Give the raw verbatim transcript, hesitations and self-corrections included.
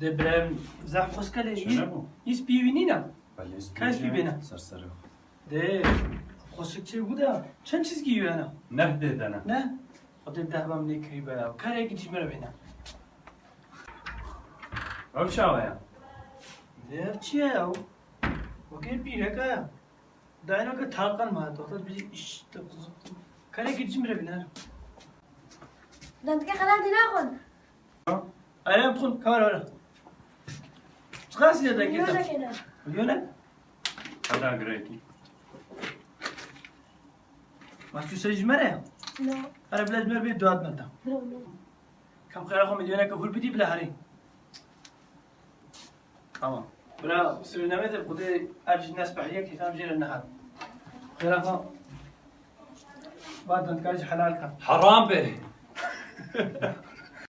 De birem zehf xweskelê. Çi nebû? Îspî wî nîne? Belê, îspî Kes bî bêne. Ser serê xwe. De xweşik çê bû de. Çend çizgî wî hene? Neh dê de ne. Ne? Xwedê deh bam nê kirî be ya. Karekî jî min re bêne. Ev çawa ya? De ev çi ye ya? Wekî pîreke ya. Dayna ke tarqan ma to. Tat bir iş. Karekî jî min re bêne. Dendike xelatî naxwin. Erê em xwin, kamera were. Çiqas ye dekê te? Milyonekê ne. Milyone? Heda girêkî. Mas tu ser ji me re? No. Erê bila ji me re bê dua me ta. No, no. Kam xêra xwe milyoneke hûr bidî bila herî. Tamam. Bira, sirî nemedê, Xwedê ev jî nesbehiye kêfem jê re nehat. Xêra xwe. Ba dendika jî helal ka. Heram be.